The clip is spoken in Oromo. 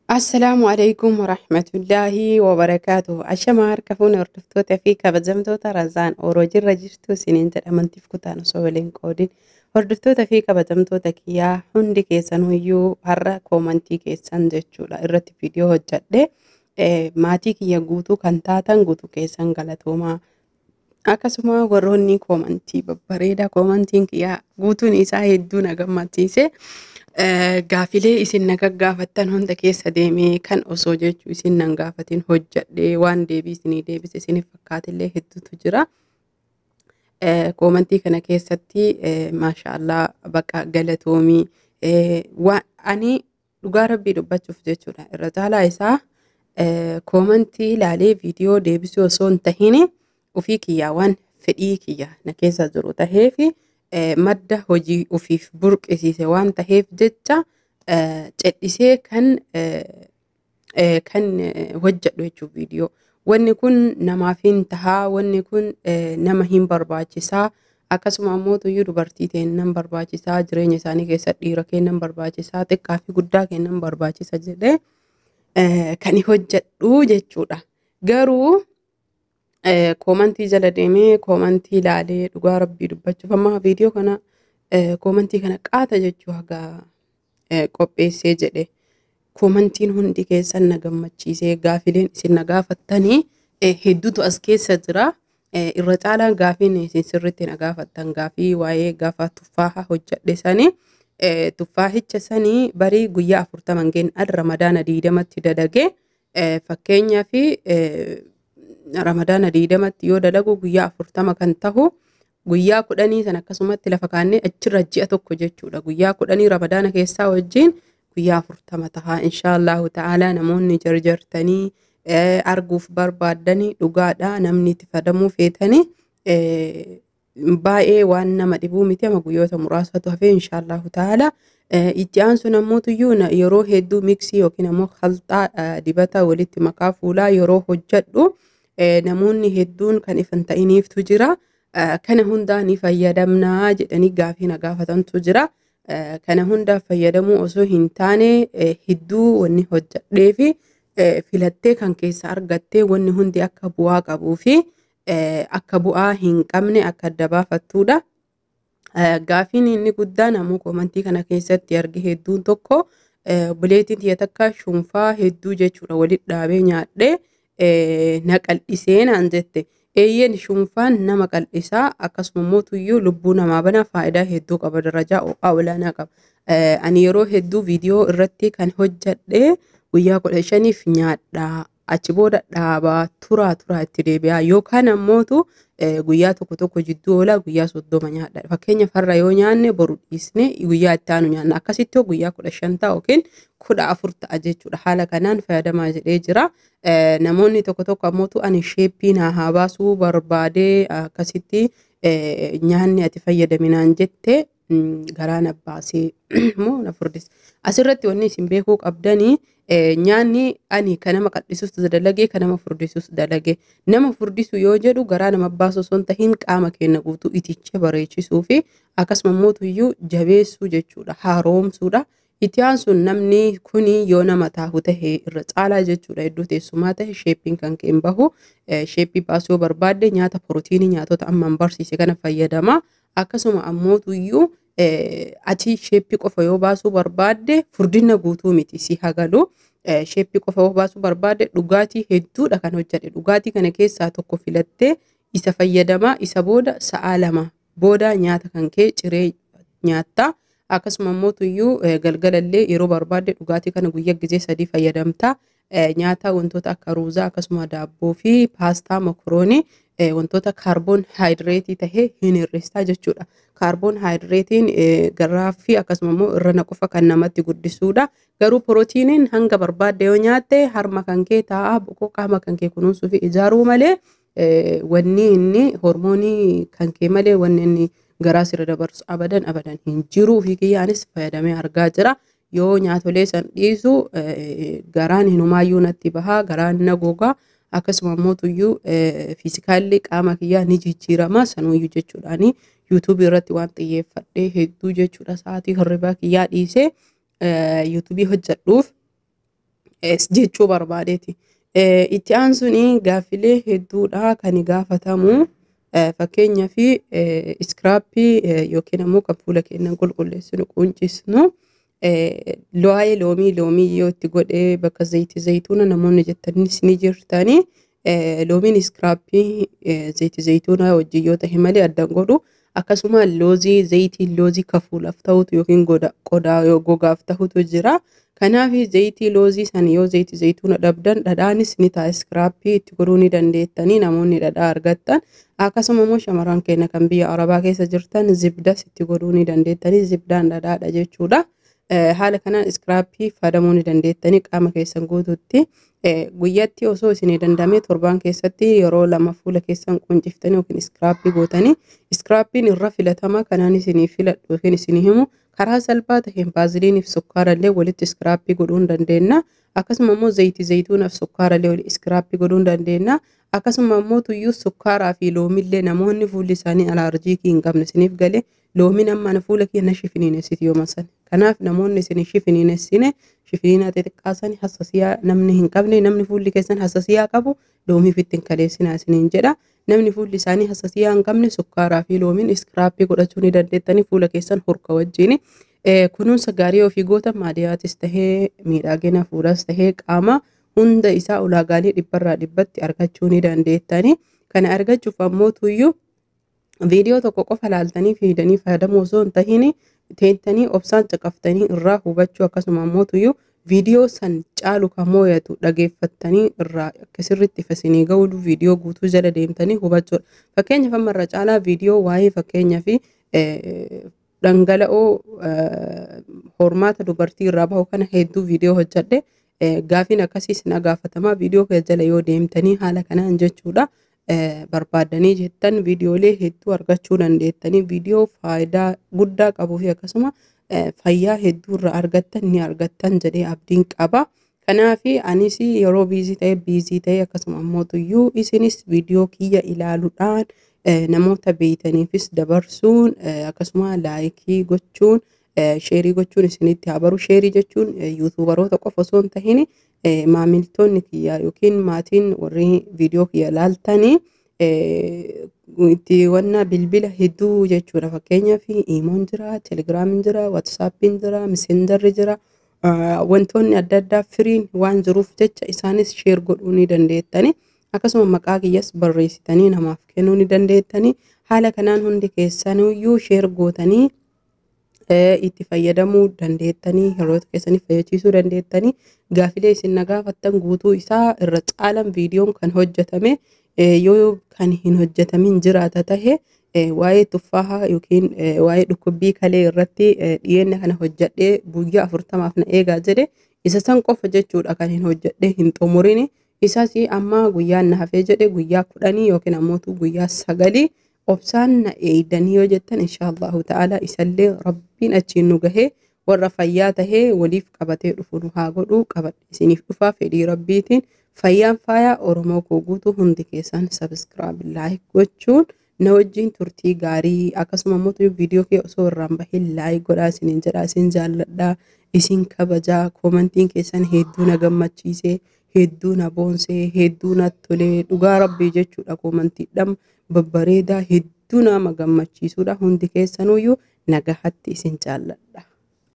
Assalaamu alaikum warahmatullaahi wabarakaatuh. Ashama harka fuune hordoftoota fi kabajamtoota Razaan Oroo jirra jirtu isiniin jedha amantiif kutaan osoo waliin qoodin. Hordoftoota fi kabajamtoota kiyyaa hundi keessan huyyuu har'a koomantii keessan jechuudha irratti viidiyoo hojjedhe. Maatii kiyya guutuu kan taatan guutuu keessan galatoomaa. Akkasuma warroonni koomantii babbareedaa koomantiin kiyyaa guutuun isaa hedduu na gammachiise. Gaafilee isin na gaggaafattan hunda keessa deemee kan osoo jechuu isin nan gaafatin hojjedhee waan deebii isinii deebise isiniif fakkaatillee hedduutu jira. Koomantii kana keessatti maashaallah bakka galatoomii ani dhugaa rabbii dubbachuuf jechuudha irra caalaa isaa koomantii ilaalee viidiyoo deebisuu osoo hin tahin ofii kiyyaa waan fedhii kiyya na keessa jiru taheefi madda hojii ofiif burqisiise waan taheef jecha cedhisee kan hojjedhu jechuudha viidiyoo. Wanni kun namaaf hin tahaa, wanni kun nama hin barbaachisaa, akkasuma ammoo tuyyuu dubartii teennan barbaachisaa, jireenya isaanii keessatti dhiira kennan barbaachisaa, xiqqaa fi guddaa kennan barbaachisa jedhee kan hojjedhu jechuudha. Garuu koomantii jala deemee koomantii ilaalee dhugaa rabbii dubbachuuf amma viidiyoo kana koomantii kana qaata jechuu haga qopheessee jedhe. Koomantiin hundi keessan na gammachiisee gaafileen isin na gaafattanii hedduutu as keessa jira. Irra caalaan gaafiin isin sirriitti na gaafattan gaafii waa'ee gaafa tuffaaha hojjedhe sanii tuffaahicha sanii barii guyyaa 40 geenye ramadaana 20tti dalage fakkeenyaaf ramadaana 20tti yoo dalagu guyyaa 40 kan tahu guyyaa 10 san akkasumatti lafa kaannee achirra ji'a tokko jechuudha. Guyyaa 10 ramadaana keessaa wajjin guyyaa 40 tahaa inshaallahu ta'ala namoonni jarjartanii arguuf barbaaddanii dhugaadha namni itti fayyadamuu feetanii baay'ee waan nama dhibuu miti amma guyyoota muraasatu hafee inshaallahu ta'ala. Itti aansu namootuyyuu yeroo hedduu miksii yookiin ammoo khalxaa dibata walitti makaa fuulaa yeroo hojjedhu namoonni hedduun kan ifan ta'iniiftu jira. Kana hundaa ni fayyadamnaa jedhanii gaafii na gaafatantu jira. Kana hunda fayyadamuu osoo hin taane hedduu wanni hojjedhee fi filattee kan keessa argattee wanni hundi akka bu'aa qabuu fi akka bu'aa hin qabne akka adda baafattuudha. Gaafiin inni guddaan ammoo koomantii kana keessatti arge hedduun tokko obboleettiin tiyya takka shunfaa hedduu jechuudha walitti dhaabee nyaadhee na qal'isee naan jette. Eeyyeen shunfaan nama qal'isaa akkasuma immoo tuyyuu lubbuu namaa bana faayidaa hedduu qaba darajaa ho'aa olaanaa qaba. Ani yeroo hedduu viidiyoo irratti kan hojjedhe guyyaa 15f nyaadhaa achi booda dhaabaa turaa turaa itti deebi'aa yookaan ammootu guyyaa tokko tokko jidduu oolaa guyyaa 30 nyaadha. Fakkeenyaaf har'a yoo nyaanne boru dhiisne guyyaa itti aanu nyaanna. Akkasitti guyyaa 15 ta'a yookiin 14 ta'a jechuudha. Haala kanaan fayyadamaa jedhee jira. Namoonni tokko tokko ammootu ani sheeppii naa haa baasuu barbaadee akkasitti nyaanni ati fayyadaminaan jette garaa na baasee moo na furdise. Asirratti wanni isin beekuu qabdanii nyaanni ani kan nama qal'isus dalagee kan nama furdisus dalage. Nama furdisu yoo jedhu garaa nama baasu osoo hin tahin qaama keenya guutuu itichee bareechisuu fi akkasuma mootuyyuu jabeessuu jechuudha haaromsuudha. Itti aansuun namni kuni yoo nama taahu tahe irra caalaa jechuudha iddoo teessumaa tahe sheeppiin kan kee hin bahu. Sheeppii baasuu yoo barbaadde nyaata pirootiinii nyaatota ammaan barsiise kana fayyadama. Akkasuma ammootuyyuu ati sheeppii qofa yoo baasuu barbaadde furdina guutuu miti si hagalu. Sheeppii qofa yoo baasuu barbaadde dhugaatii hedduudha kan hojjedhe. Dhugaatii kana keessaa tokko filattee isa fayyadama. Isa booda sa'a 2 booda nyaata kan kee ciree nyaatta. Akkasuma ammootuyyuu galgalallee yeroo barbaadde dhugaatii kana guyyaa gizee 3 fayyadamta. Nyaata wantoota akka ruuzaa akkasuma daabboo fi paastaa mokoroonii wantoota kaarboon haayidireetii tahee hin hir'istaa jechuudha. Kaarboon haayidireetiin garaa fi akkasuma immoo irrana qofa kan namatti guddisuudha. Garuu pirootiiniin hanga barbaadde yoo nyaatte harma kan kee taa'aa boqoo qaama kan kee kunuunsuu fi ijaaruu malee wanni inni hormoonii kan kee malee wanni inni garaa sirra dabarsu abadan abadan hin jiru. Ofii kiyyaanis fayyadamee argaa jira. Yoo nyaatolee san dhiisu garaan hinumaayyuu natti bahaa garaan na gogaa akkasuma immoo tuyyuu fiizikaalli qaama kiyyaa ni jijjiirama sanuyyuu jechuudhaani yuutuubii irratti waan xiyyeeffadhee hedduu jechuudha sa'aatii hirribaa kiyyaa dhiisee yuutuubii hojjedhuuf. Jechuu barbaadeeti. Itti aansuun gaaffilee hedduudha kan gaafatamu. Fakkeenyaaf scrub yookiin ammoo kan fuula keenya qulqulleessinu quncisnu waa'ee loomii yoo itti godhee bakka zayitii zayituuna namoonni jettanis ni jirtanii. Loomiin scrub zayitii zayituunaa wajjin yoo ta'e malee addaan godhu. Akkasuma loozii zayitiin loozii kan fuulaaf ta'utu yookiin qodaa gogaaf ta'utu jira. Kanaaf zayitii loozii sana yoo zayitii zayituuna dhabdan dhadhaanis ni ta'a, scrub itti godhuu ni dandeettanii namoonni dhadhaa argattan. Akkasuma immoo shamarran keenya kan biyya Arabaa keessa jirtan zibdas itti godhuu ni dandeettanii, zibdaan dhadhaadha jechuudha. Haala kanaan scrub fayyadamuu ni dandeettanii qaama keessan guutuutti. Guyyaatti osoo isinii danda'ame torbaan keessatti yeroo 2 fuula keessan qunciftanii yookiin scrub gootanii, scrubiin irra filatamaa kanaan isinii filadhu yookiin isinii himu karaa salphaa ta'een vaaziliiniif sukkaarallee walitti scrub godhuu ni dandeenya. Akkasuma immoo zayitii zayituunaaf sukkaarallee walitti scrub godhuu ni dandeenya. Akkasuma immoo tuyyuu sukkaaraa fi loomillee namoonni fuulli isaanii alaarjiikii hin qabne isiniif galee loomiin amma ana fuula kiyya na shifiniinessiti yooma sana. Kanaaf namoonni isin shifiniinessine shifiniina xixiqqaa sani hassasiyaa namni hin qabne, namni fuulli keessan hassasiyaa qabu loomiif ittiin kaleessinaa isiniin jedha. Namni fuulli isaanii hassasiyaa hin qabne sukkaaraa fi loomiin scrub godhachuu ni dandeettanii fuula keessan hurka wajjin. Kunuunsa gaarii ofii goota maadiyaatis tahee miidhagina fuulas tahee qaama hunda isaa ulaagaalee dhibbarraa dhibbatti argachuu ni dandeettanii. Kana argachuuf ammoo tuyyuu viidiyoo tokko qofa laaltanii fiidanii fayyadamuu osoo hin tahin teettanii obsaan caqaftanii irraa hubachuu, akkasuma ammoo tuyyuu viidiyoo san caalu kan mooyatu dhageeffattanii irraa akka sirriitti ifa ga'uu viidiyoo guutuu jala deemtanii hubachuudha. Fakkeenyaaf amma irra caalaa viidiyoo waa'ee fakkeenyaaf dhangala'oo hormaata dubartii irraa bahu kana hedduu viidiyoo hojjedhe. Gaafiin akkasiis na gaafatamaa viidiyoo kee jala yoo deemtanii haala kanaan jechuudha. Barbaadanii jettan viidiyoolee hedduu argachuu dandeettanii, viidiyoo faayidaa guddaa qabuu fi akkasuma fayyaa hedduu irraa argattan ni argattan jedhee abdiin qaba. Kanaaf anis yeroo busy ta'e akkasuma ammoo tuyyuu isinis viidiyoo kiyya ilaaluudhaan namoota beeytaniifis dabarsuun, akkasuma like gochuun, share gochuun isinitti haa baru. Share jechuun YouTuberoota qofa osoo hin tahin maamiltoonni kiyya yookiin maatiin warri viidiyoo kiyya laaltanii itti wanna bilbila hedduu jechuudha. Fakkeenyaaf iimoon jira, telegiraamiin jira, waatsaappiin jira, Messengerri jira. Wantoonni adda addaa firiin waan jiruuf jecha isaanis share godhuu ni dandeettani. Akkasuma maqaa kiyyas barreessitanii namaaf kennuu ni dandeettani. Haala kanaan hundi keessanuyyuu share gootanii itti fayyadamuu dandeettanii, hiriyoota keessanii fayyadachiisuu dandeettanii. Gaafilee isin na gaafattan guutuu isaa irra caalan viidiyoon kan hojjetame, yoo kan hin hojjetamin jiraata tahe waa'ee tuffaahaa yookiin waa'ee dhukkubbii kalee irratti dhiyeenya kana hojjedhee guyyaa 40f na eegaa jedhe, isa san qofa jechuudha kan hin hojjedhee hin xumurin. Isas amma guyyaan na hafee jedhe guyyaa 10 yookiin ammoo guyyaa 9 obsaan na eeydanii yoo jettan, inshaallahu ta'ala isallee rabbiin achiin nu gahee warra fayyaa tahee waliif qabatee dhufu nu haa godhu, qabadhe isiniif dhufaa fedhii rabbiitiin. Fayyaan faayaa Oromoo koo guutuu hundi keessan subscribe, like gochuun na wajjin turtii gaarii, akkasuma immoo viidiyoo kee osoo irraan bahin like godhaa isiniin jedhaa. Isin jaalladhaa, isin kabajaa. Commentiin keessan hedduu na gammachiisee, hedduu na boonsee, hedduu na tolee, dhugaa rabbii jechuudha. Commentiidhaan babbareedaa hedduu nama gammachiisuudha. Hundi keessanuyyuu nagahatti isin jaalladha.